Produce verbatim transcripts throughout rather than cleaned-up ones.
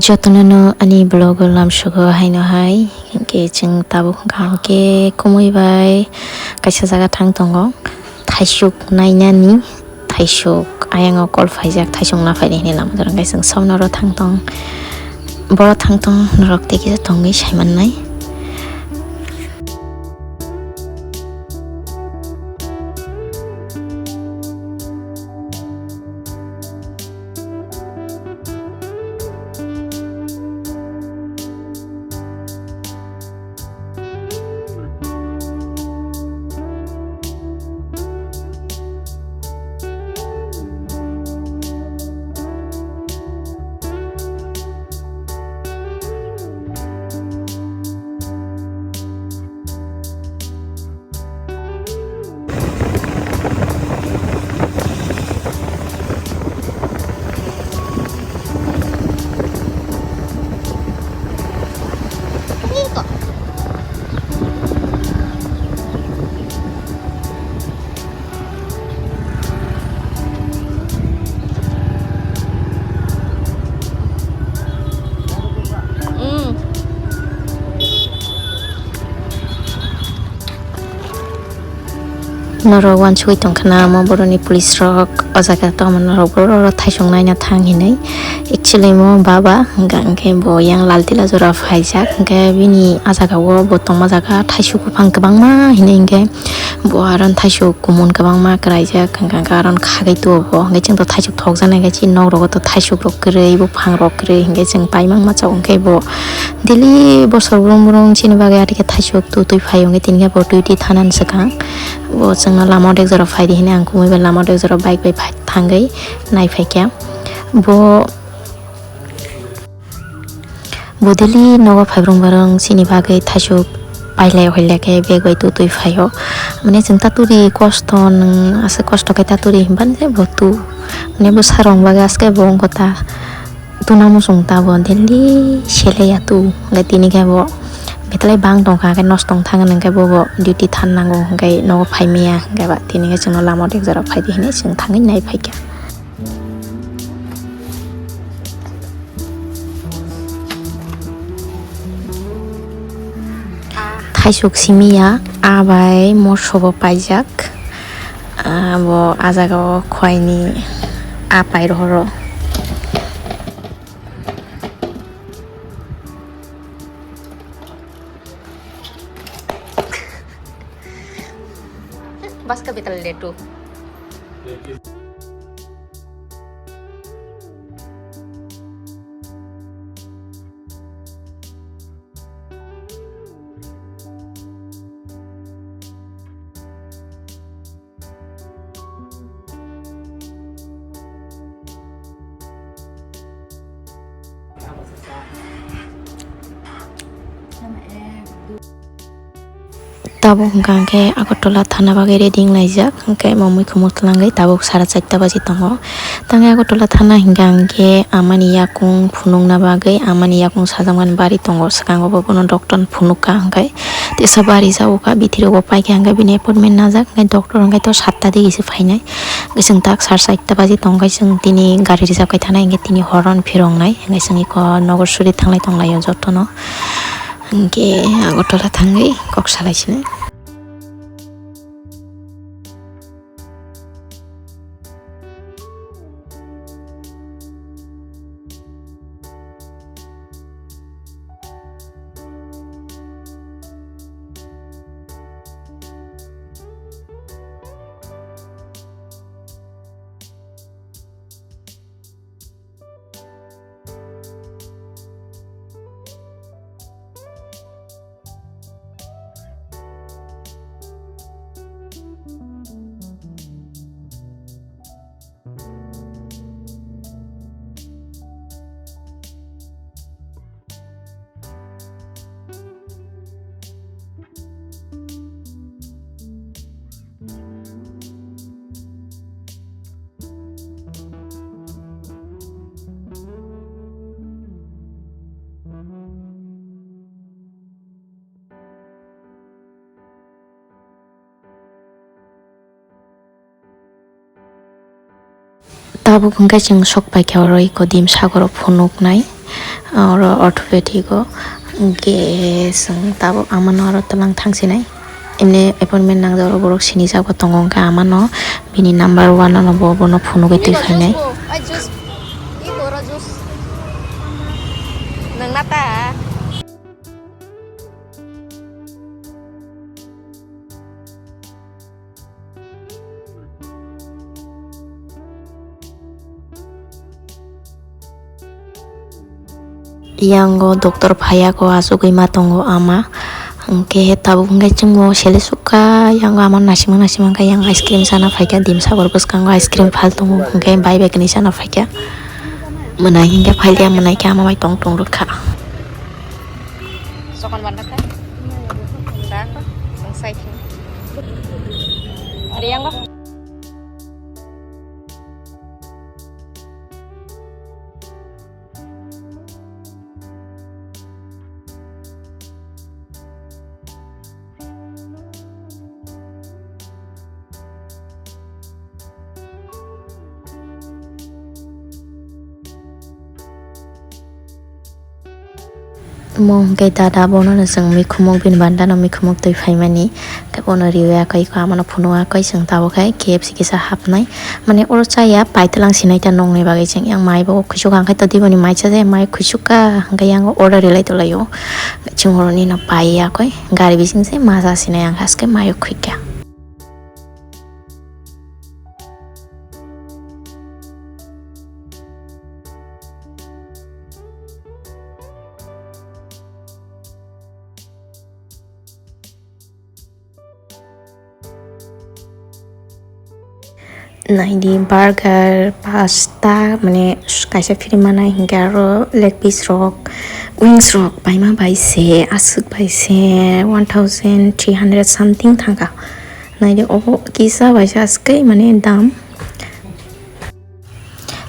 Jotono no ani vlog o lamsugo haino hai, hinkhe chwng tabuk hwnkha hinkhe kumui bai kaisa jaga thang tongo, thaisuk nainani, thaisuk ayang o call phaijak, thaisuk naphaidi hinwi lama jora hinkhe chwng somno oro thang tong, boro thang tong norok tei kisa tongwi saimannai. Norok uansugwi tongkha na omo boroni police rok o jaga tongma norok borok thaisung naina thang hinwi. Actually omo baba hwnkha hwnkhe bo yang Laltila jora phaijak, hwnkhe bini ah jaga o bo tongma jaga thaisuk buphang kwbangma hinwi hwnkhe bo aro thaisuk kumun kwbangma kwraijak, hwnkha hwnkhe aro khagwi tuo bo, hwnkhe chwngto thaisuk thokjaknai khe chini nok rogo to thaisuk rok kwrwi buphang rok kwrwi hwnkhe chwng paimang masa hwnkhe bo daily bosor brum brum chini bagwi aro khe thaisuk tu twi phaio hwnkhe tini khe bo duty thanani swkang. Bo chwngno lama o dek jora phaidi hinwi ang kumui bai lama o dek jora bike bai phai thangwi nai phaikha. Bo, bo daily nogo phaibrung barwng chini bagwi thaisuk pailai hoilai khe bag bai tu twi phaio. Mane chwng taturi kosto nwng aswk kosto khe taturi hinmani je bo tu. Mane bwsarok bagwi aswk bo wngkha ta. Tuna muchung ta bo daily selai ya tu, hwnkhe tini khe bo betalai bang tongkha, hwnkhe nosto wng thang hwnkhe bo, bo duty than nango, hwnkhe nogo phai maya, hwnkhe ba tini khe chwngno lama o dek jora phaidi hinwi chwng thangwi nai phaikha. Thaisuk simi ya, a bai moso bo paijak. Ah, bo ah jaga o khuaini ah pai rohoro. Baska betal letu. Tabuk hwnkha hwnkhe Agartala thana bagwi ready wnglaijak, hwnkhe omo muikhwmwk twlangwi tabuk sara charta baji tongo. Tangwi Agartala thana hwnkha hwnkhe amani yakung phunukna bagwi amani yakung sajakmani bari tongo, swkango bo bono doctor phunukha hwnkhe tesa bari jagokha, bithi rogo paikha hwnkhe bini appointment najak, hwnkhe doctor hwnkhe to satta digi se phainai. Chwng tak sar charta baji tongkhe chwng tini gari reserve khai thanai, hwnkhe tini horo phiroknai, hwnkhe chwng eko nogo suri thanglai tonglaio jotono. Hwnkhe Agartala thangwi kok salai sinai. Tabuk hwnkhe chwng sok paikha oro eko dim sagoro phunuknai. Oro orthopedic o, hwnkhe chwng tabuk amano oro twlang thangsinai. Emni appointment nangjak, oro borok sinijak bo tongo, hwnkhe amano bini number one ano bo, bono phunugwi twi phainai. Yango doctor phaiya ko, achugwi ma tongo ama. Hwnkhe tabuk hwnkhe chwngno sele sukha, yango ama naisingma naisingma khe yang ice cream chana phaikha, dim sagor bwskango ice cream phal tongo, hwnkhe bai bai kwnwi chana phaikha. Mwnai hwnkhe phailiya, mwnai khe ama bai tong tong rwkha. Chokon banda kha. Da kho, ang sai khe. Ari yang ba. Omo hwnkhe dada, bono no chwng mikhumuk, bini bandano mikhumuk twi phaimani, khe bono riwi akai kho, amano phunuk akai, chwng tabuk khe K F C kisa hapnai. Mane oro chaya paitwlang sinai ta nokni bagwi, chwng yang mai bo khuisuk ang khe to diboni mai chajai, mai khuisuk kha, hwnkhe yang order rilai tonglaio. Chwng oroni no pai akai, gari bising se ma cha sinai ang haske mayo khuikha. Naidi burger, pasta, mane kaisa free manai, hinkhe aro leg piece rok, wings rok paima bai se, aswk bai se one thousand three hundred something thangkha. Naidi obo kisa bai se aswk mane dam.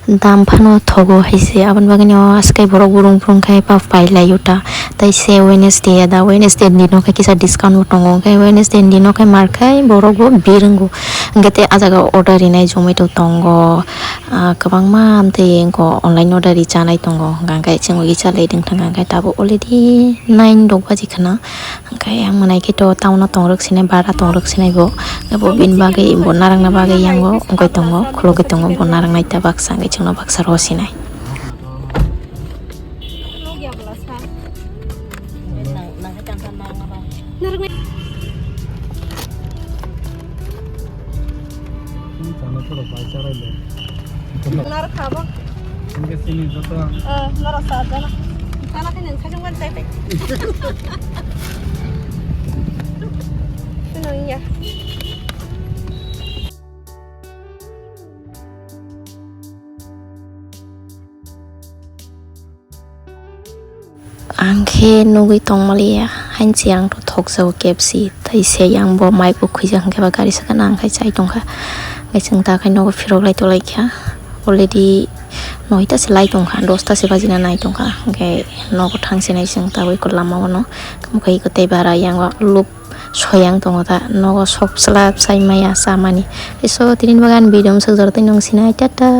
Dam phano thogo hai se, aboni bagwi no aswk borok burung burung khe pa pai lai o ta. Tai se Wednesday ya da, Wednesday ni no khe kisa discount bo tongo, hwnkhe Wednesday ni no khe mar khai borok bo bir wngo. Hwnkhe tei ah jaga order rinai Zomato tongo, ah, kwbangma amtwi wngo online order ri chanai tongo, hwnkhe chwng ri chalai dwng thang kha, hwnkhe tabuk already nine rok baji khwna. Hwnkhe ang mwnai khe to town o tong rwk sinai, bara tong rwk sinai bo. Hwnkhe bo bini bagwi bo narwkna bagwi yango wngwi tongo, khulugwi tongo, bo narwknai ta baksa, hwnkhe chwngno baksa rw sinai. Chana pura bai charai le. Naro khabo. Hingke sini joto. Eh, naro sa jana. Sana khe nang sajung ban chai pai. Sino iya. Ang khe nugwi tongmaliya, hainsi ang to thokjago K F C, tai se yang bo mai bo khwijak hwnkhe ba gari saka nang khai chai tongkha, hwnkhe chwng ta khai nogo phirok lai tonglaikha, already noita se lai tongkha, dosta se bajina nai tongkha, hwnkhe nogo thang sinai chwng ta ui ko lama o no, tamo khai ko tei bara yang o loop soyang tongo ta, nogo sok chwla chai maya chamani, tei so tini bagan video swk jora tei nung sinai, tata.